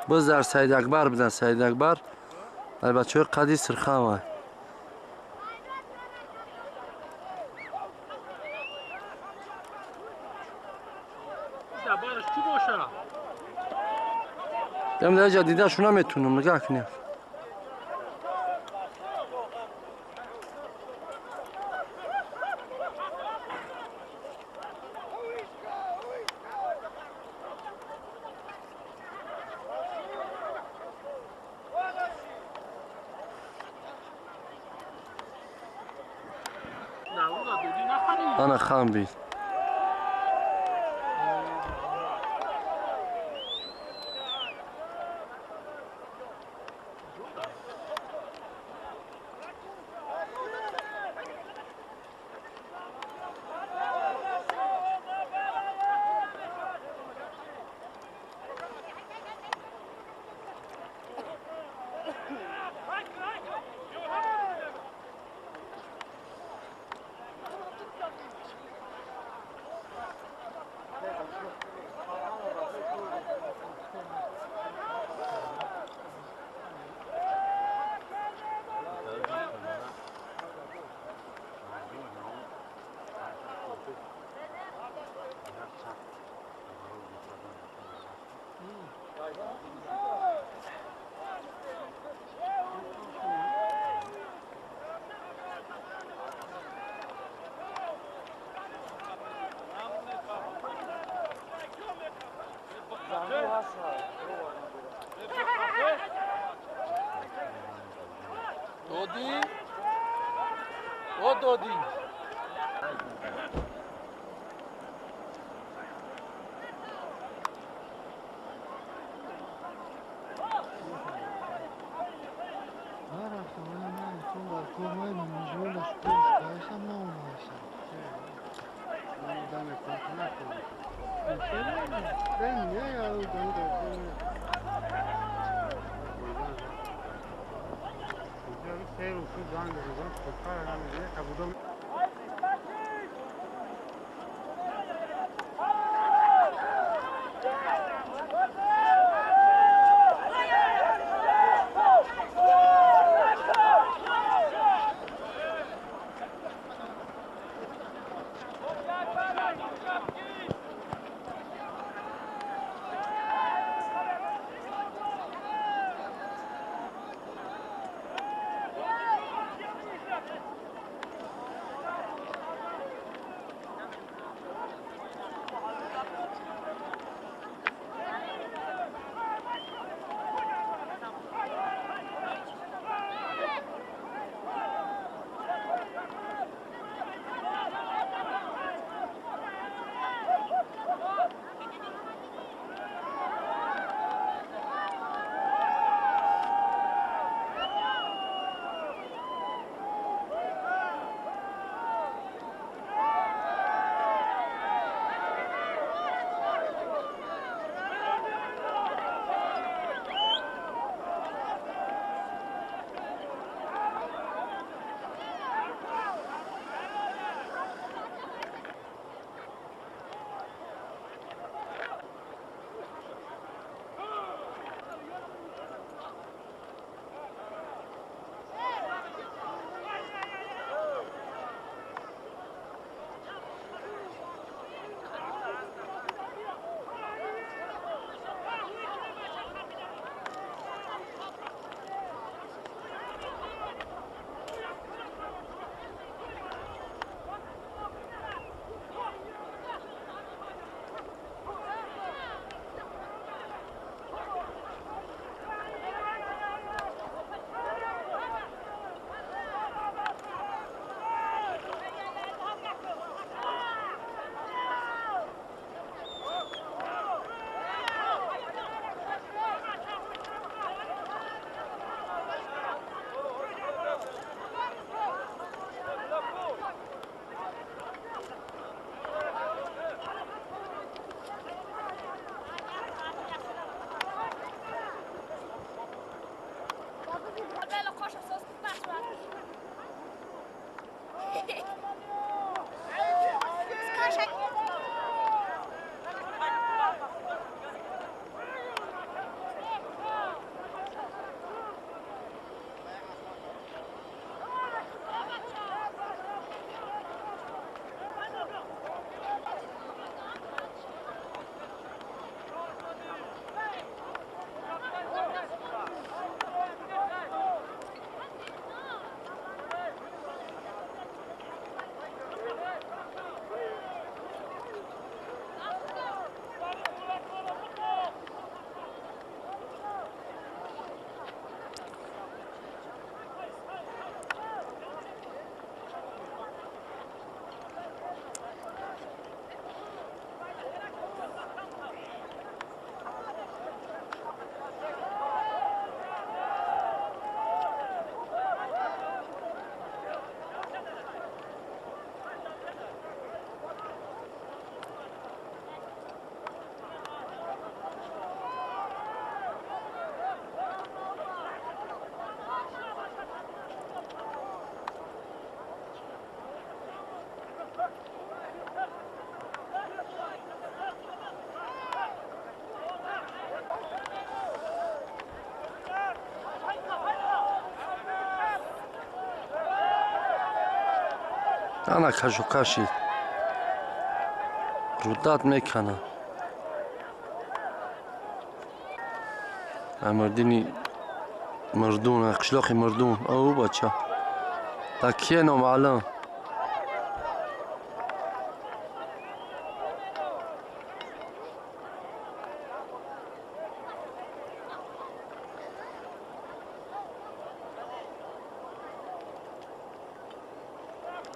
Боз дар Саид Акбар будан. Саид Акбар ай бачаҳои қади сирхама. Ям дар ҷа дидашу наметунам, нигаҳ кунем. Ана хан бид. Додӣ? О, додӣ. Ана кашу кашид. Рудат мекана. Амардини мардун, қишлоқи мардун. Ау бача. Та кие номаълум.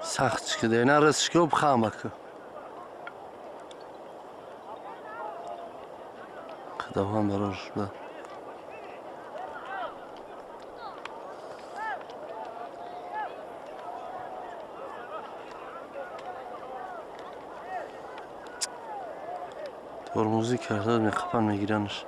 Сахт шуда, нарас шкоб хамак. Худованд барош шуда. Тормозӣ карда мехапан мегиранаш.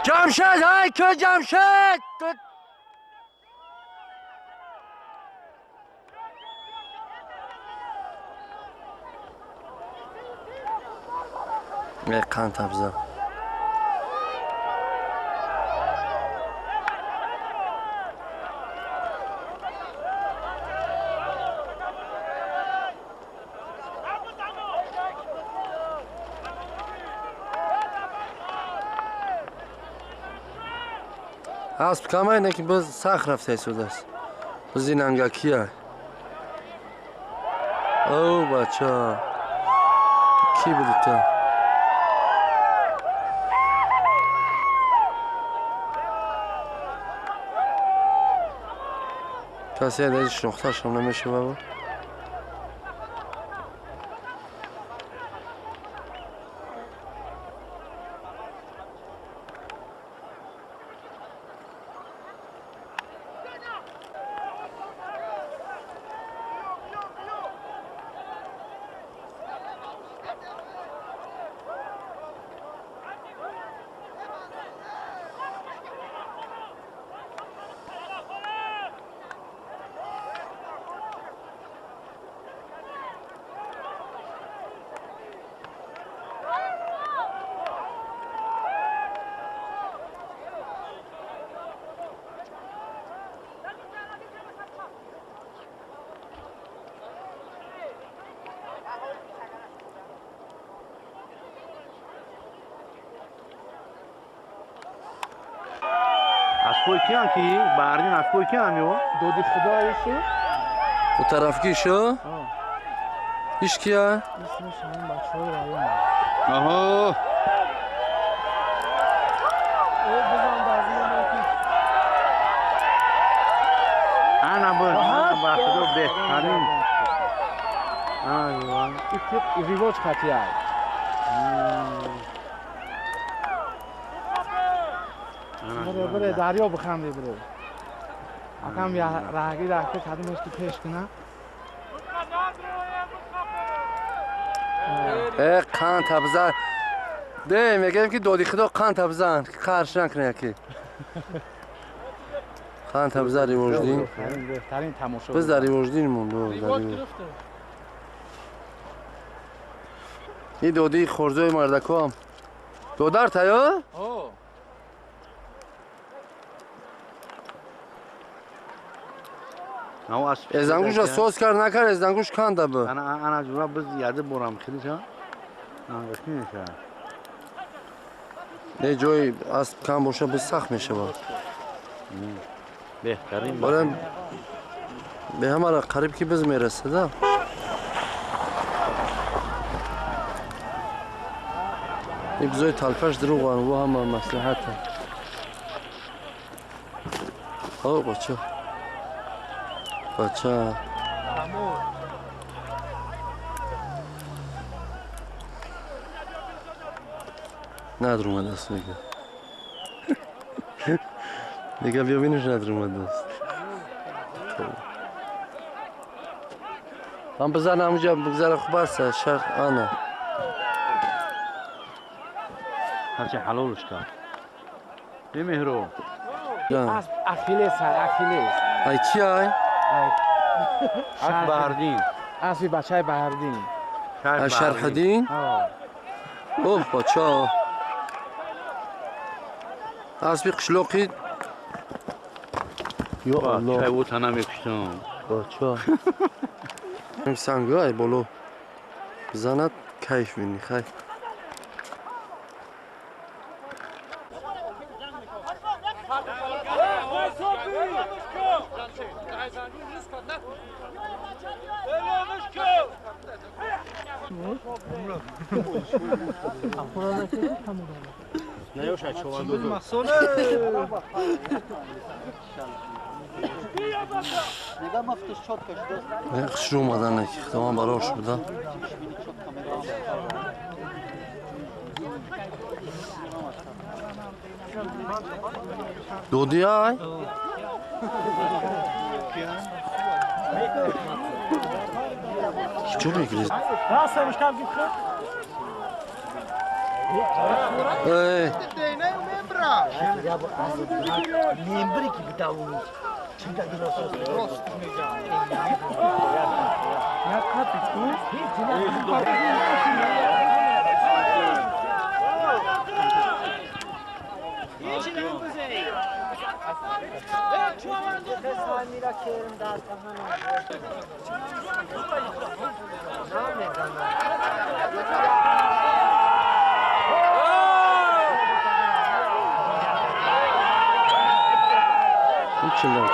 Jamshed, hey, kö Jamshed! Qan tabza. Асп камай не ки боз сахт рафта истодааст. Боз ин ангакия. О, бача. Ки буди ту? Касе аз шинохташам намешава. Аспой киан ки? Баҳридин аспой киан ё? Доди худоишу. У тарафки шу? Иш кия? Исмиш ҳамин бачаҳои район. Аҳо. О, бизан дазмон ки. Ана бу, ба худо беҳтарин. Ана ин ривоҷ хатия. Бре дарё биханди бре. Акам я раҳги раҳки кадимеш ки пеш кина. Э қан табза. Де мегӯем ки доди худо қан табзан, қарш накунӣ яки. Қан табза ривоҷдин. Беҳтарин тамошо. Biz дар ривоҷдин монд. Ин додии хурзои мардакоам. Додар тайё? О. Эзангӯшро соз кард накард, эзангӯш канда бу. Ана ҷура биз яди борам хелиша. Ангашки мешавад. Не ҷои асп кам боша биз сахт мешавад. Беҳтарин. Барам бе ҳамара қариб ки биз мерасада. Ин бизои талпаш дурӯғанд, во ҳама маслиҳата. О, бача. Бача. Надр омадааст мега. Мега биё биниш надр омадааст. Ҳам бизан ҳамуҷа бигзара хуб аст шар ана. ҳарчи ҳалолш кард. Бемеҳро. Асп Ахиллес ай, Ахиллес. Ай чи ай? Асп Баҳрдин. Аспи бачаи Баҳрдин. Ай Шарҳиддин? Оҳ бача. Аспи қишлоқи ё Аллоҳ. Чай вотана мекуштам. Бача. Санг ай боло. Бизанад кайф мини хай. Хушрӯ омадан хидмат барош буда. Доди ай? Чӣ мегирӣ? Эй!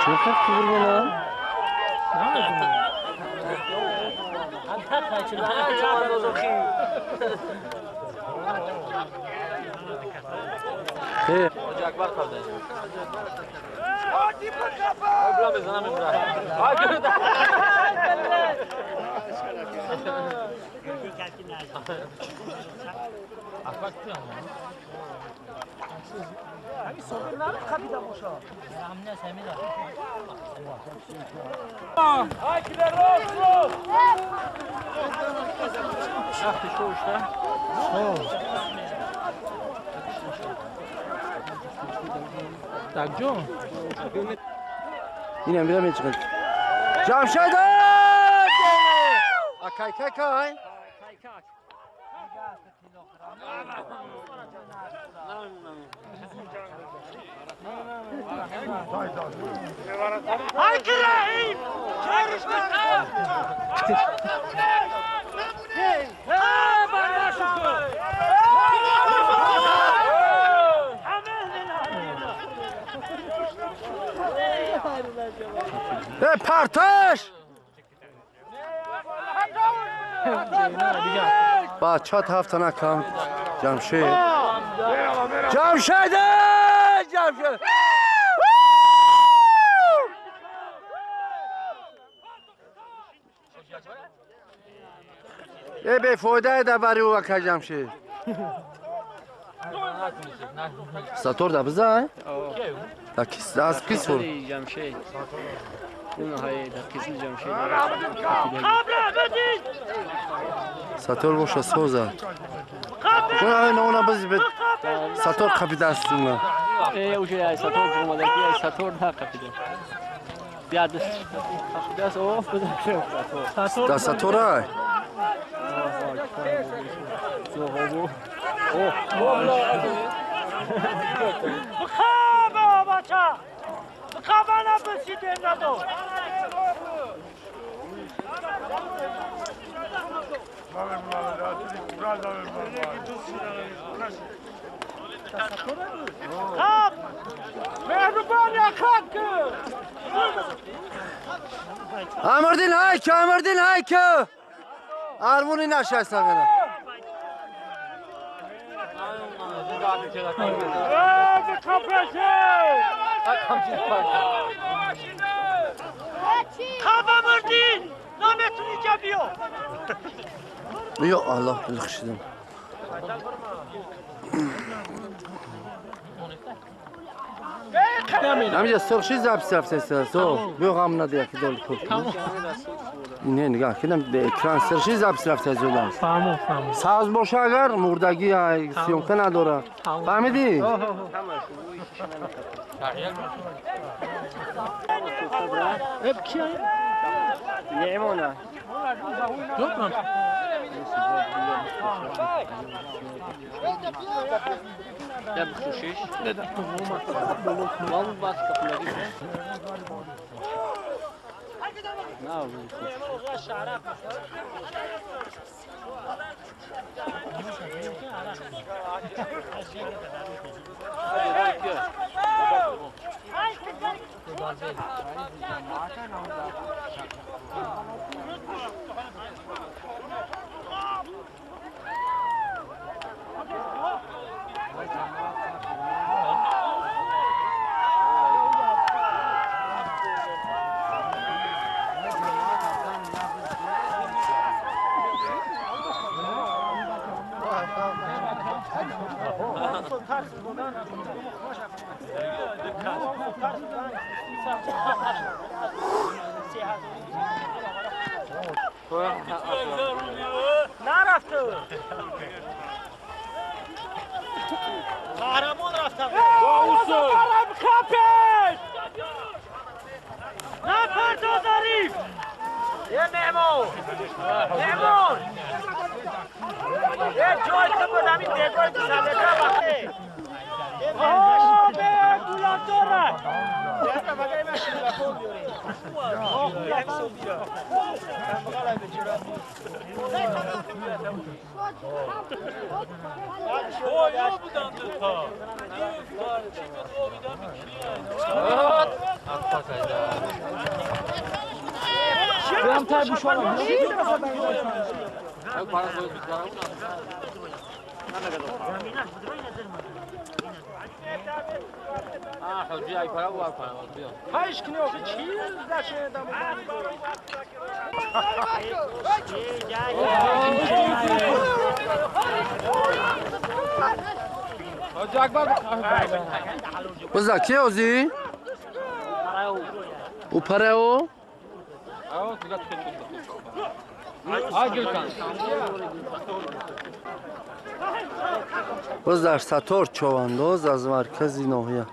Чӣ қурбона? Инам бира мечиқад. Ҷамшед! Акай кай кай. Парташ! Бача ҳафта накам. Ҷамшед. Ҷамшед! Ҷамшед! Э бефоида дабари ӯ ака Ҷамшед. Сатор да бизай? Да кис аз кис фур? Ҷамшед. Сатор боша соза. Она биз сатор қапидаст уна. Э уже сатор омада ки сатор на қапида. Я қапидаст о сатор. Да сатора. Амирдин ҳайка, Амирдин ҳайка. Армуни нашаста гана. Ё Аллоҳ, билхишидим. ҳамиҷа сурхши запись рафтеста со биё ғам нади яки доли кур. Не нигаҳ кидам экран сурхши запись рафта зудам. Фаҳмо, фаҳмо. Сабз боша агар мурдагӣ съёмка надорад. Фаҳмидӣ? Я бихтушиш. Ман бас каплаги. На, Биза ки озӣ? У парао? Боз дар сатор човандоз аз маркази ноҳия.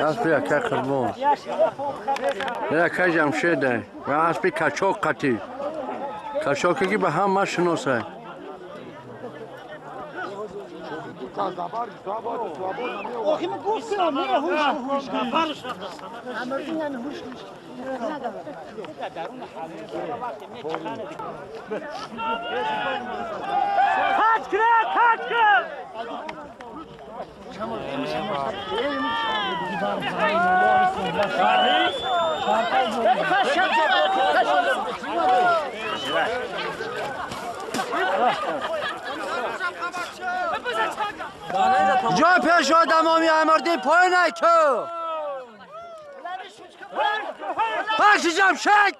Аспи ака Қурбон. Ака Ҷамшеда. Ва аспи качок қатӣ. Качоке ки ба ҳама шиносай. ҷой пеш одамо меамардӣ пой най ту. Пахши Ҷамшед!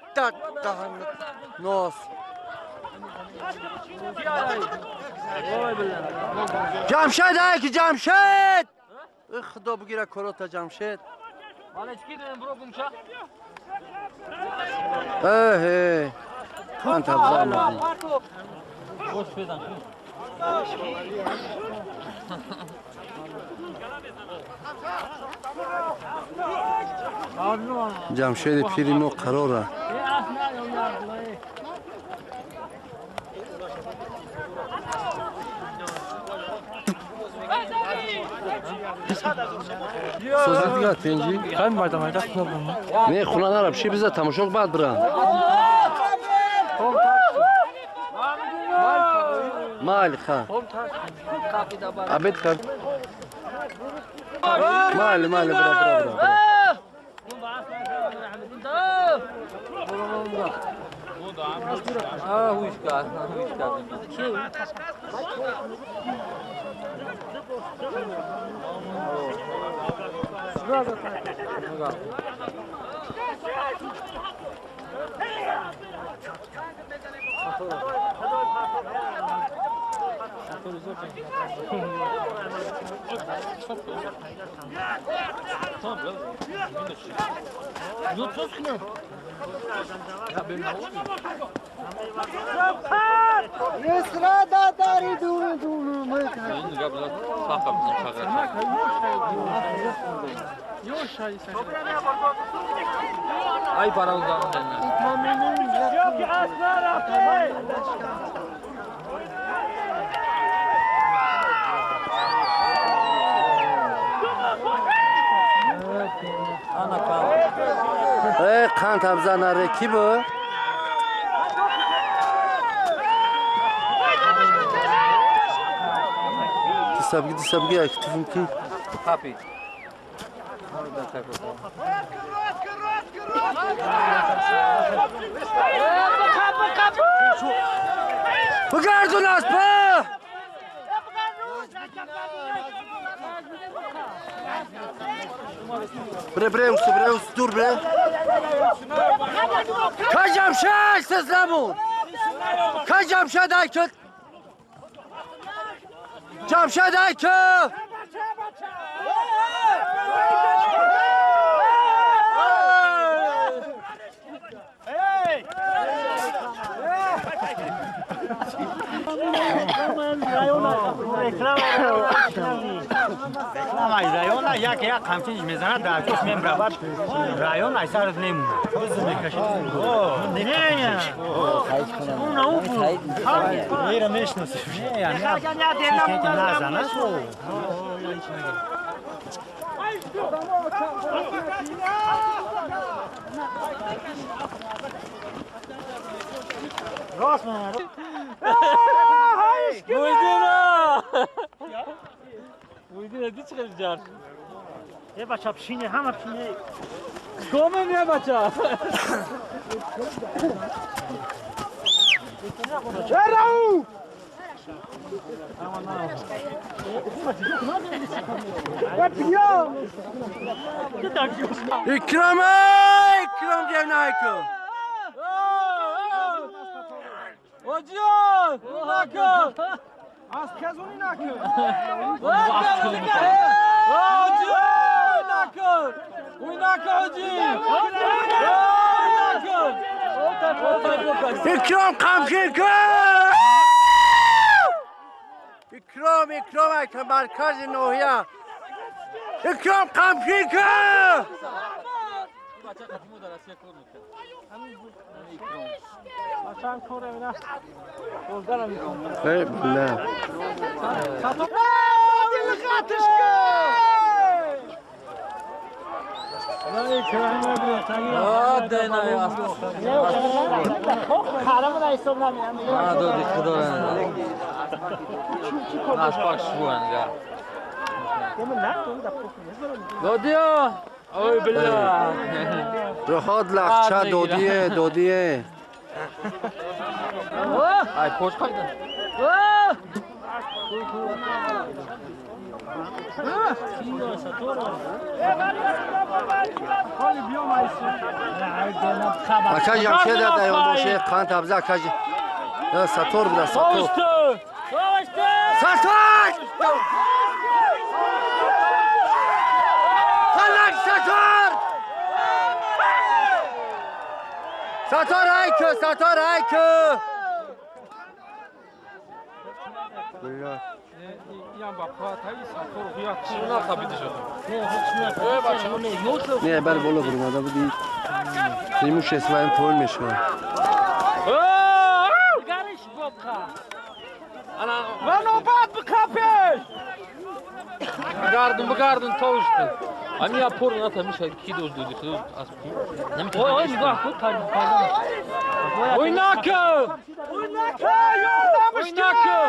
Нос. Ҷамшед ай ки Ҷамшед! Худо бигира корота Ҷамшед. Эҳе. Пан табза омадӣ. Ҷамшеди пири мо қарора. Созӣ дига тинҷӣ? Не, хона нараб, ши биза тамошо баъд бира. Майли ха. Абед кар. Майли, майли, бира, бира, бира. Қанд абзанаре ки бу? Дисабги дисабги активим ки? Хапи. Бигардун аспа! Бре бре усу бре усу дур бре. Каҷамшед сезламун. Каҷамшед айкет. Ҷамшед айкет. Района як як қамчиниш мезанад, дар ҷош мебравад. Район ай сарат мемонад. Мера мешносиш. Назанаш. Рост мана. Муйдина! Муйдина ди чӣ ҷар? Е бача пшине, ҳама пшине. Коме не бача? Чарау! Икрам, Икрам ҷевнайку. Оҷон! Накун! Аз казони накун! Оҷон! Накун! Уй накун, оҷи! Накун! Икрам қамшин кун! Икрам, Икрам айка маркази ноҳия. Икрам қамшин кун! Эй, бля. Рохот лахча додие, додие. Ай, пош қайда? Ака ҷамшед даён боше, қанд абза ака сатор буда, сатор. Сатор! Халак сатор! Сатор айку, сатор айку! Не, бар боло бурмада буди. Римуш эсваем пол мешава. Бигардун, бигардун товушти. Ами я пор ната миша ки доз доди худо аз Ой, ой, нигоҳ кун, пайдо. Ой, нака! Ой, нака, ёрдамш нака!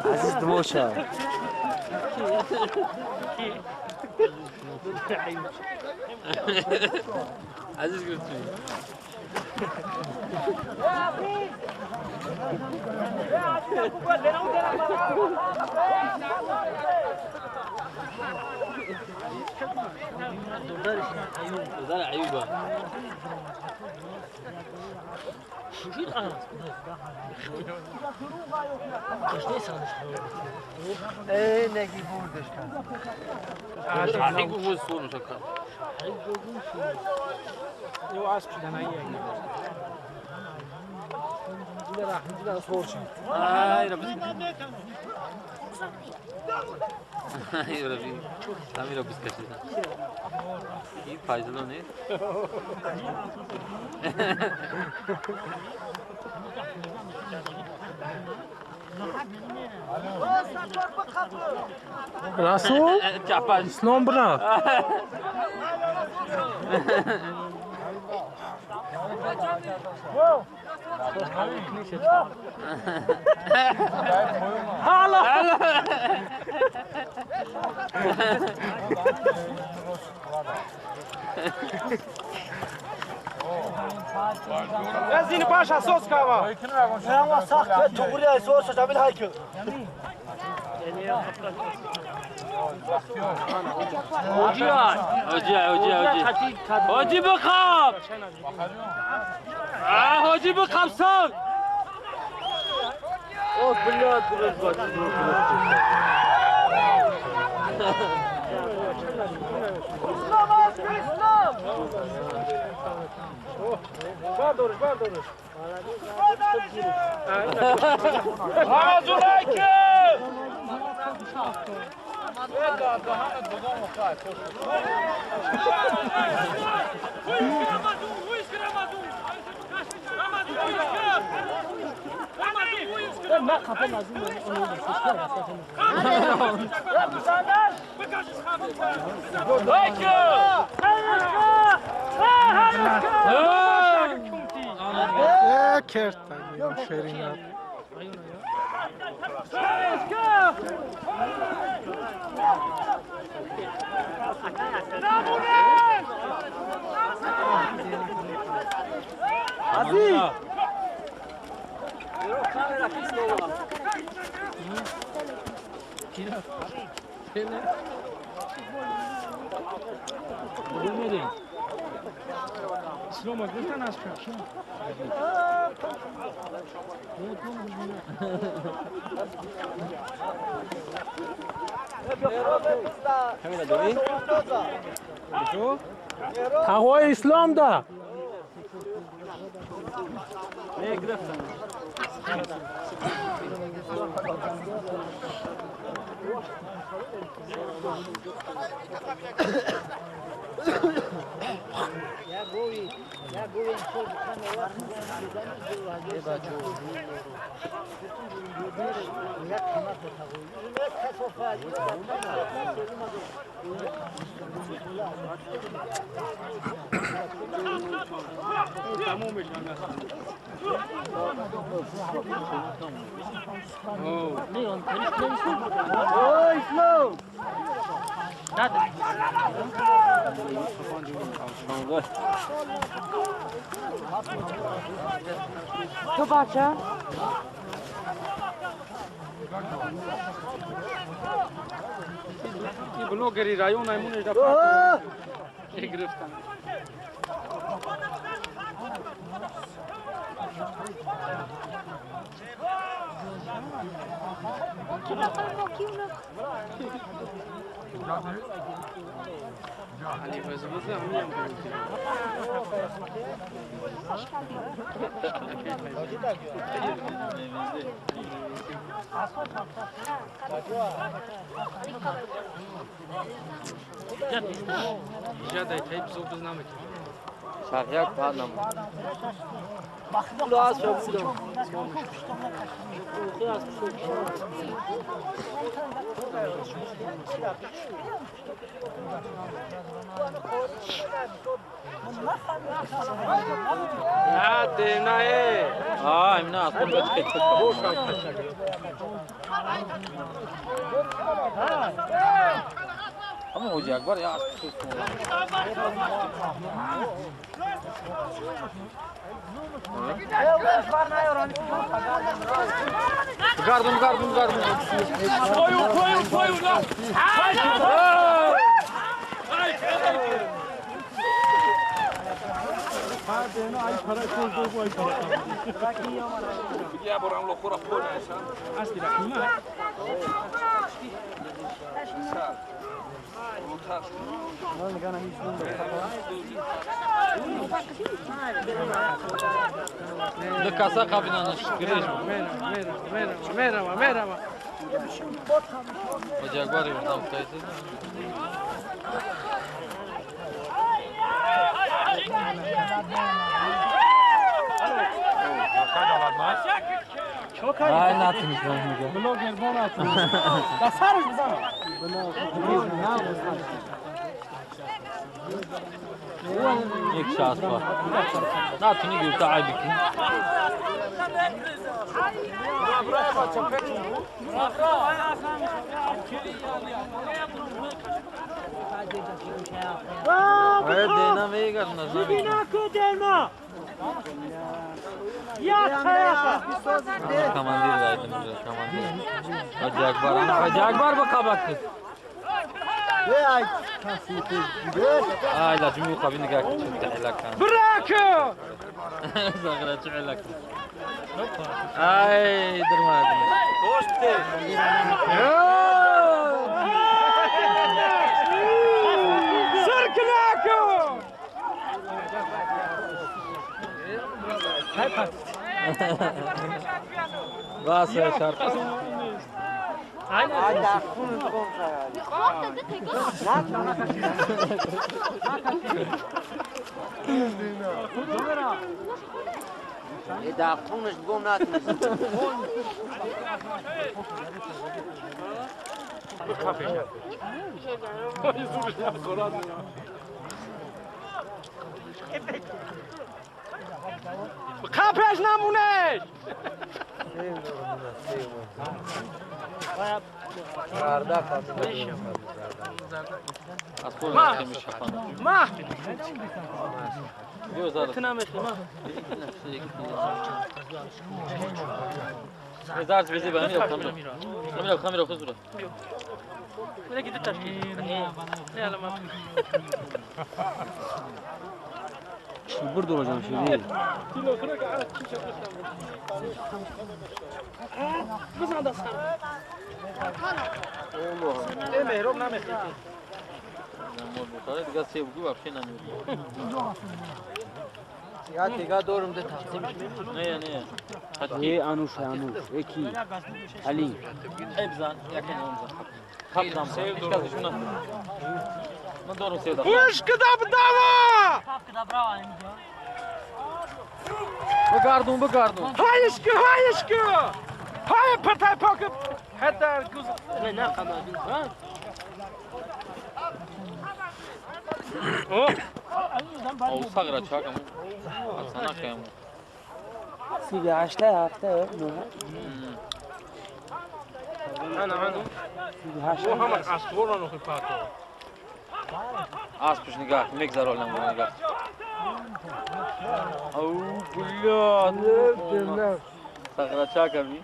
عزيز دموشة عزيز قلت لي دار عيوبة نگی بردش کرد. Расул? Ислом брат. از باش اساس کاوا. نه سخت توغری اساس شامل هایک. حاجی حاجی حاجی حاجی بخواب. حاجی بخواب سال. او بلاد درست باش. بردارش بردارش. Тағои Ислом да. تو بچه بلوگری رایون ایمونش دا گرفتن Ama ocak var ya. Gardum gardum gardum. Koyu koyu koyu lan. Ne kasa kabinanı şükür. Merhaba, merhaba, merhaba. Ocak var ya tam teyze. Ay natmış ben. Bloger bon atmış. Da sarış bizan. یک شاس با. ناتونی گفت عیب کی. دینا میگه نظام. Командир дайдем командир. Ҳоҷи Акбар, Ҳоҷи Акбар ба қабак. Ай лазим يوقف نقاك تحلك. براكو. صغرة تحلك. Ай درمان. سركناكو. باس يا شرق. خفش نمونش. ما Burada olacağım şimdi. Ne? Anuş, Anuş, Eki, Ali. Ушка да бдава! Бигардун, бигардун. Ҳайшка, ҳайшка! Ҳай патай пак ҳатар гуз. Не, не қана. О, сагра чакам. Асана кам. 38 هفته انا انا. او ҳама асбора нохи пато. Аспш нигах, мегзарол нам нигах. Ау, бля. Сагра чаками.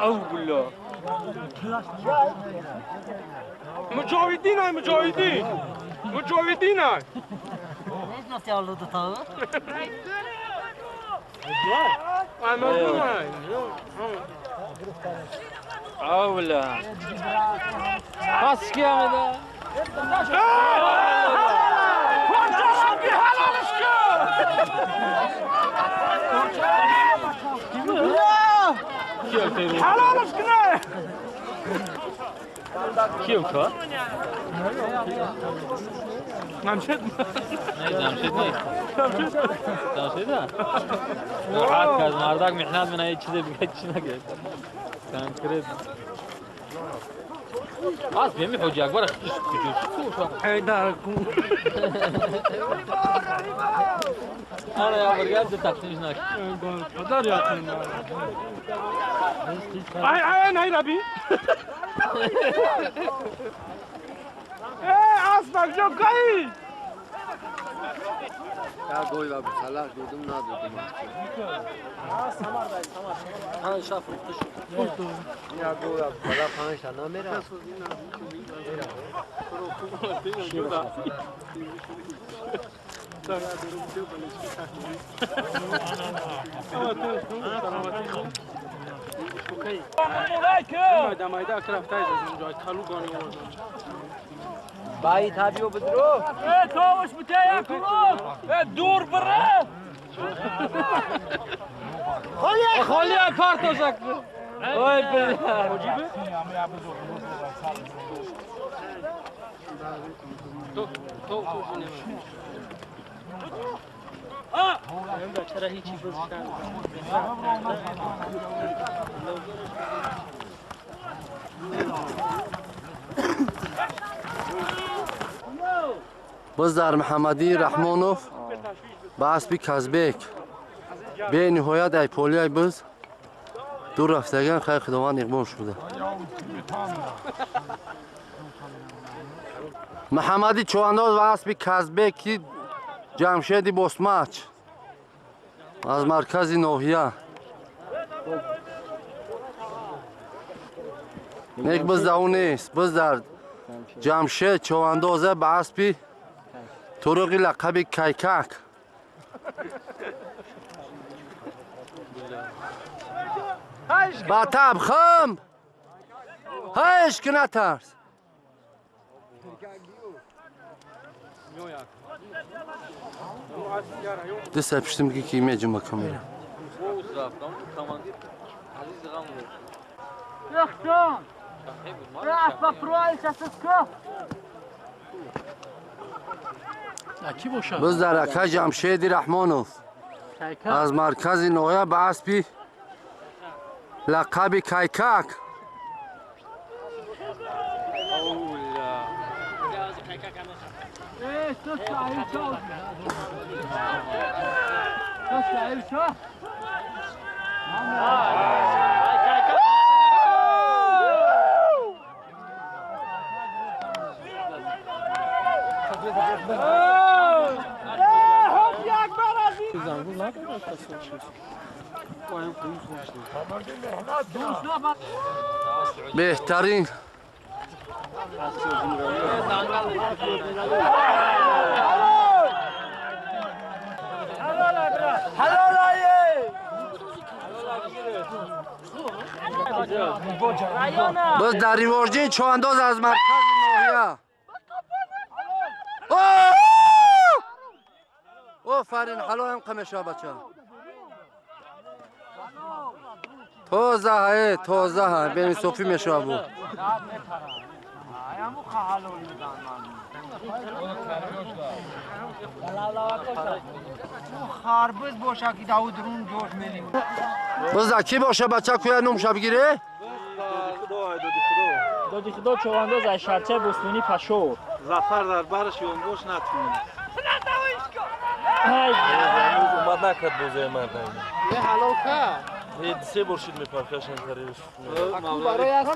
Ау, бля. Муҷоҳидин ай муҷоҳидин. Муҷоҳидин ай. Ай мазлум ай. Ау, бля. Пас киамеда. Қончашки ҳалолиш кун. Ҳалолиш кун. Киев ка? Ҷамшед. Не, Ҷамшед нест. Ҷамшед а? Роҳат кард, мардак меҳнат мена ҳеҷ чизе дига чӣ нагирифт. Конкрет. Аз беми ҳоҷи Акбар худш куҷо шуд? Эй дар кун. Ана я бургар ду тақсимш накард. Падар яқин. Ай ай най раби. Э асбак ҷо кай. Я гой ва салах додум надодум. Я гой ва салах панҷ та намера. Баи табио бидро. Э товш бите якуров. Э дур бира. Холия партошак. Ой, бля. Боз дар Муҳаммадӣ Раҳмонов ба аспи Казбек бениҳоят айполияй биз дур рафтаган хайр Худованд иқбол шуда. Муҳаммадӣ Чувандоз ва аспи Казбеки Ҷамшеди Босмач аз маркази ноҳия. Нек биз дар ӯ нест, биз дар Ҷамшед Чувандоза ба аспи туруқи лақаби Кайкак. Ба таб хам! Ҳеҷ ки натарс! Деста пиштим ки ки меҷума камера. Биз дар ака Ҷамшеди Раҳмонов аз маркази ноҳия ба аспи лақаби Кайкак. Беҳтарин боз дар ривоҷдин чӯандоз аз маркази ноҳия. Офарин, ҳалоям қа мешава бача. Тоза ҳае, тоза ҳа, беинсофӣ мешавад бу. Харбуз боша ки давуд рун ҷош мелим. Биза ки боша бача куя нумша бигире? Доди худо човандоз аз шарчаи бостонӣ Пашор. Зафар дар бараш ёнбош натунид. Имрӯз омад накард бозаи марда. Е ҳалол кард. Се бор шид мепаркашан тариш. Барои аст.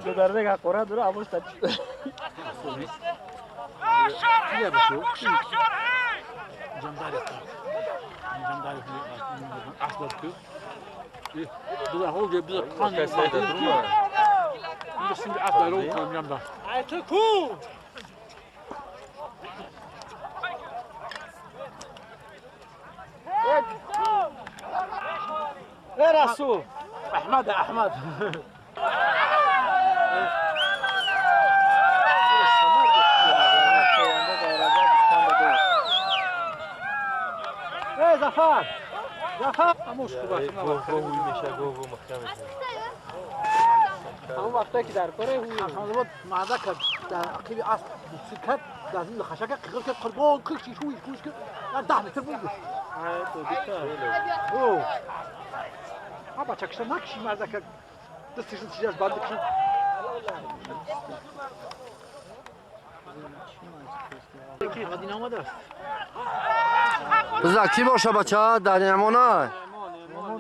Додарбек ҳақорат дора, авош та Расул. Аҳмад, Аҳмад. Эй, Зафар! Зафар! Ҳамон вақте ки дар кори ҳамон марда кард дар ақиби асп буксир кард, дар зин хашака қиғир кард, қурбон киши шуй куш кард, дар 10 метр буд. О! А бача кишта накиши марда кард. Дастишин чижаш банд киши. Биза ки боша бача дар Неъмона?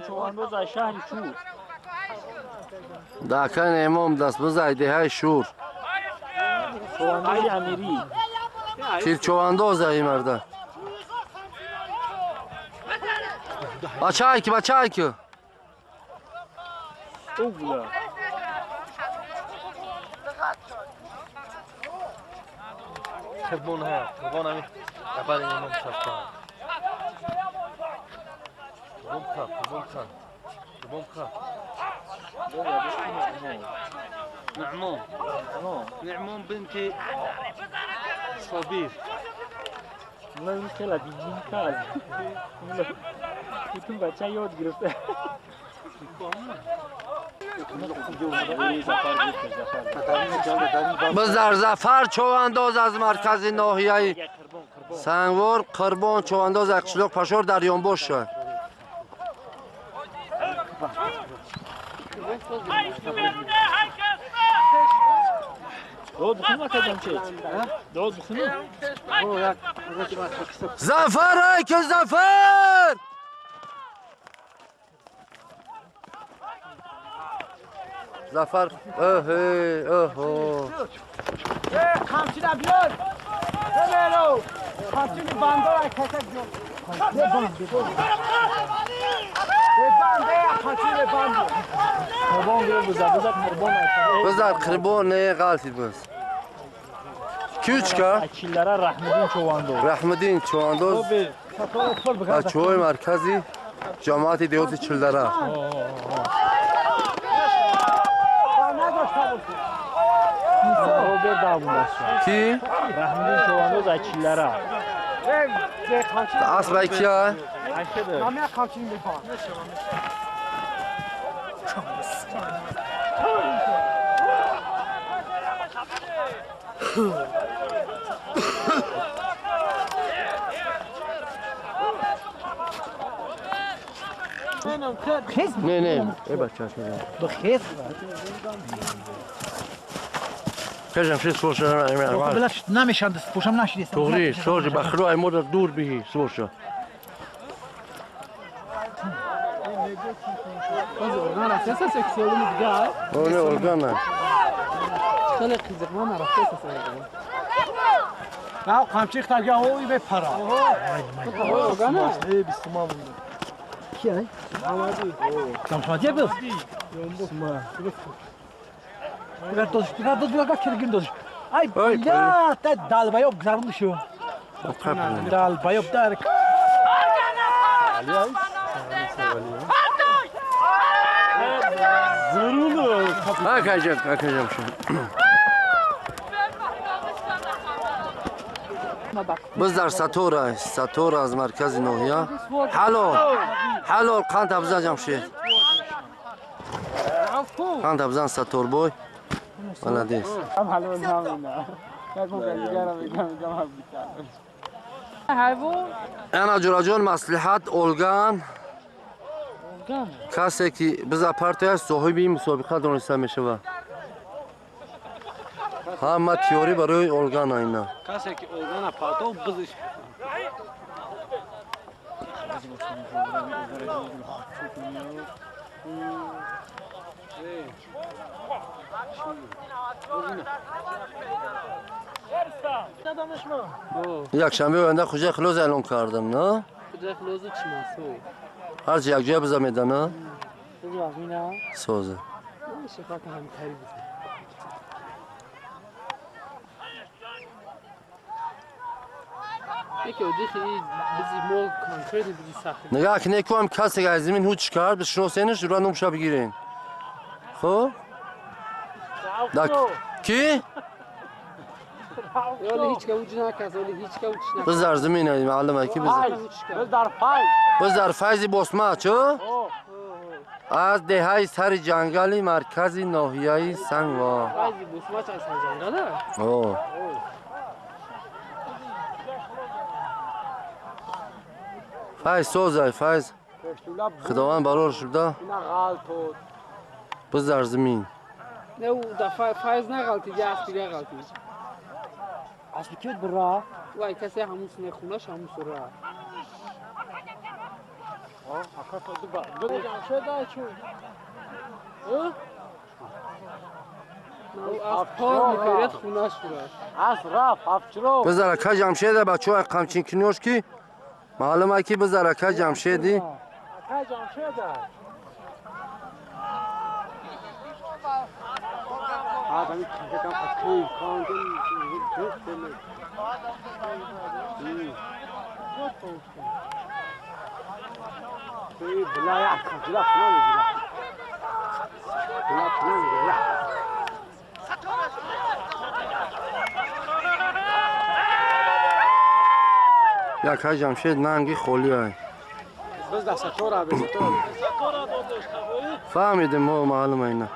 Човандоз аз шаҳри Шур. Дака Неъмон даст биза деҳаи Шур. Човандози Амирӣ. Тирчовандоз ай марда. Бачай ки, бачай ки. Угла. Қурбон ҳа, қурбон ами рабар имом шафта. Қурбон ха, қурбон ха. Қурбон ха. Нуъмон. Нуъмон бинти Сабир. Ман хела дидим кард. Бутун бача ёд гирифта. Бизар Зафар човандоз аз маркази ноҳияи Сангвор, Қурбон човандоз аз қишлоқ Пашор дар ёнбош шуд. Дод бихунам акаҷон чи? Дод бихунам? Зафар ай ки Зафар! Зафар, оҳе, оҳо. Қамчина биёр. Бебело. Қамчини бандора касак биёр. Бебанде, қамчини бандо. Қурбон гир биза, биза қурбон айта. Бизар қурбон не ғалтид биз. Кючка? Акиллара Раҳмиддин Човандоз. Раҳмиддин Човандоз. Бачаҳои маркази ҷамоати деҳоти Чилдара. Ки? Раҳмиддин Човандоз аз Чилдара. Асбай кия? Не, не, эй бача, Бихез. Хежам ши слуша, намешанд, пушам нашидест. Туғри, сожи, ба худо ай мода дур биҳи, слуша. Орган рафтеса сексиолуми дигар? Оне органа. Хеле қизиқман рафтеса орган. На, қамчи хтарга ой бепара. Органа? Эй, бисума. Ки ай? Камшмадия был? Ай, бля, та долбоёб гзарунду. Долбоёб дар. Акаҷам, акаҷам шуд. Biz дар Сатора, Сатора аз маркази ноҳия. Ҳалол, ҳалол қанд абзан Ҷамшед. Қанд абзан Саторбой. Молодец. Ана ҷураҷон маслиҳат олган. Касе ки биза партия соҳиби мусобиқа дониста мешавад. Ҳама теорӣ барои олган айна. Касе ки олгана партов бизиш. Якшанбе оянда хуҷаи хилоз эълон кардам, на? Хуҷаи хилозу чимасо. Ҳарчи якҷоя биза медана? Соза. Нигоҳ ки некӯам касе ки аз замин ҳуч кард, бишиносенаш, ӯра номша бигирен. Хуб? Ки? Biz дар замин маълум ки biz. Biz дар файзи босма, чо? Аз деҳаи сари ҷангали маркази ноҳияи Сангва. Файзи босма ча сари ҷангала? О. Файз созай, файз. Худованд барор шуда. Biz дар замин. Не, да файз нағалтид, я аспи ғалтид. Аспи кид бира? Вай, касе ҳамун сине хунаш ҳамун сура. Бизар ака Ҷамшеда бачаҳо қамчинкинош ки маълум ки бизар ака Ҷамшеди. Ака Ҷамшеда. Ака Ҷамшед нанги холӣ ай. Фаҳмидем мо маълум айна.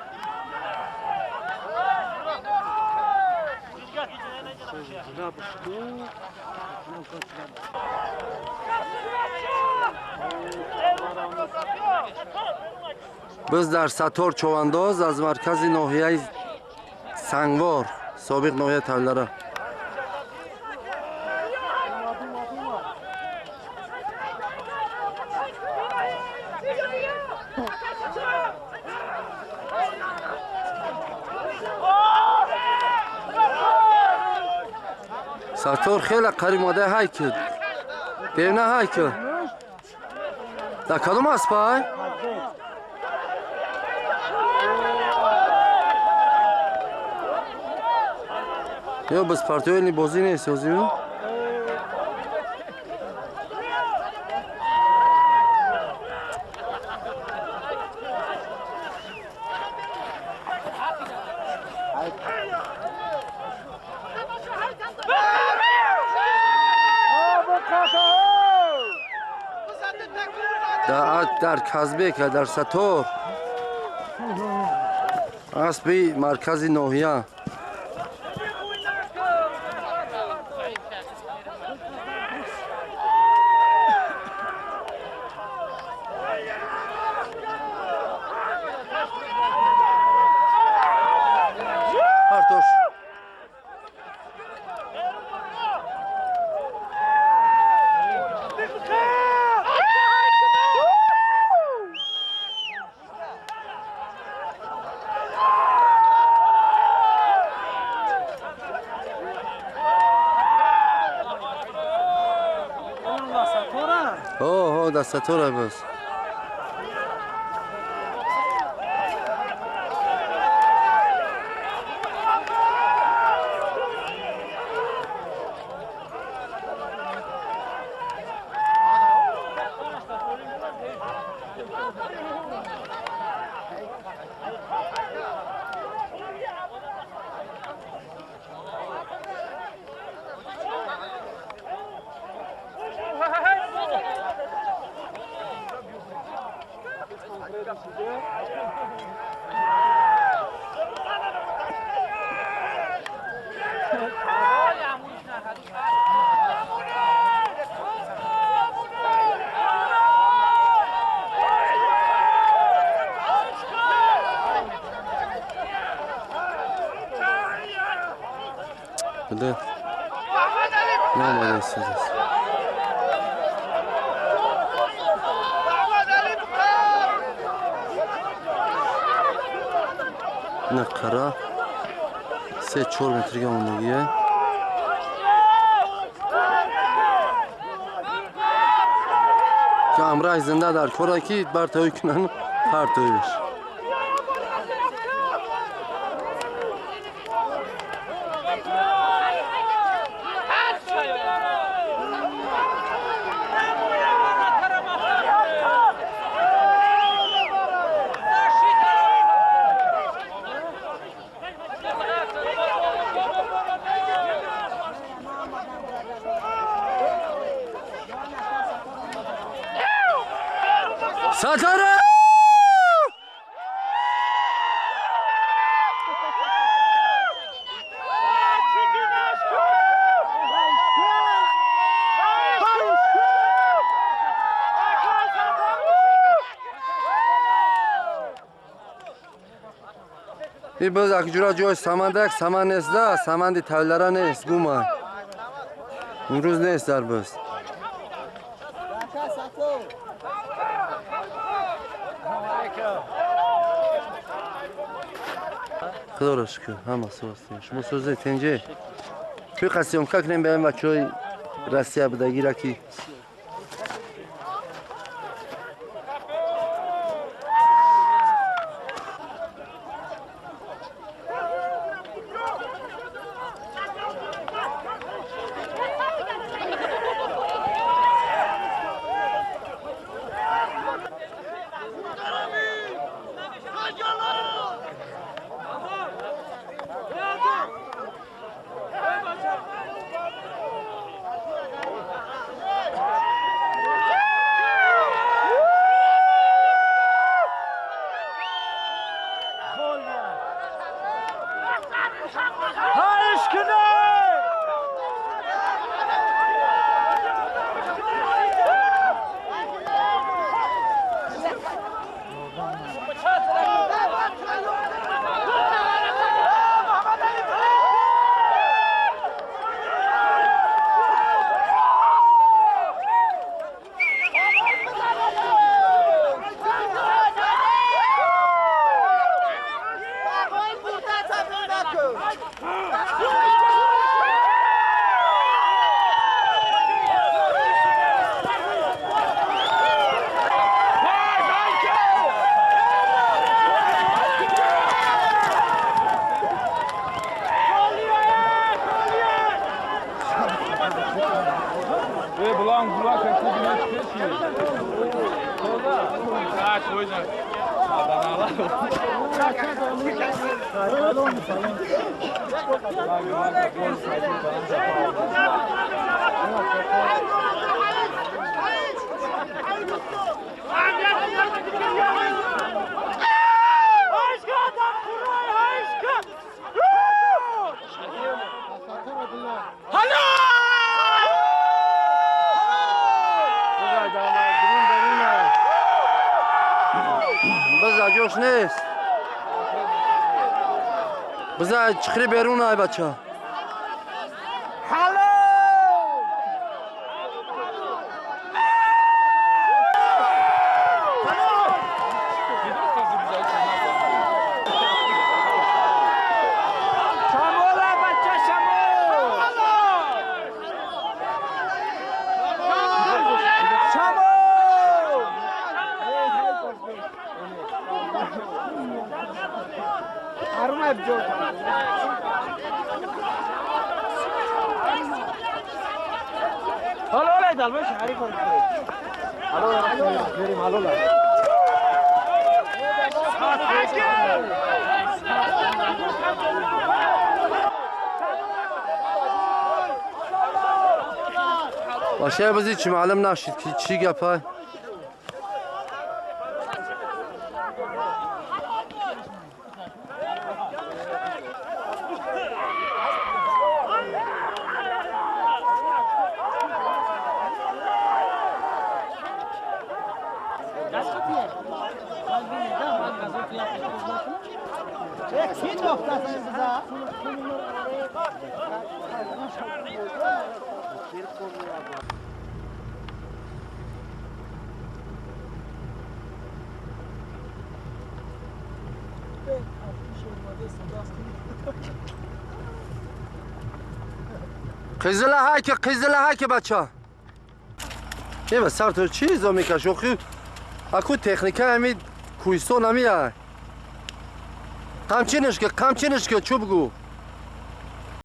Biz дар Сатор Човандоз аз маркази ноҳияи Сангвор, собиқ ноҳияи Тавлара. Сатор хеле қариб мода ҳай кид. Девна ҳай кид. Дар кадом аспай? Ё без партиёни бозӣ нест ёзию? Дар Казбека, дар Сатор аспи маркази ноҳия. Партош. О, да Сатора боз. Буда наомада истодааст. Ина қара 3-4 метрга мондагия. Ки амрай зинда дар кора ки бартоӣ кунанд партоиш. Satara! И боз акҷура ҷои самандак саман нест да, саманди тавлара нест, гума. Имрӯз нест дар боз. Худоро шукр, ҳама соз. Шумо сӯзе тенҷе. Чӯй қасиёмка кунем ба ин бачаҳои Россия будагира ки Биза ҷош нест. Биза чиқри берун ай бача. Башая бизи чӣ маълум нашид ки чӣ гапай. قزله قزله ها بچه نه سر تو چیزا میکش اخی اکو تکنیکه همی کویستون همی های قمچینش که قمچینش که چوب گو.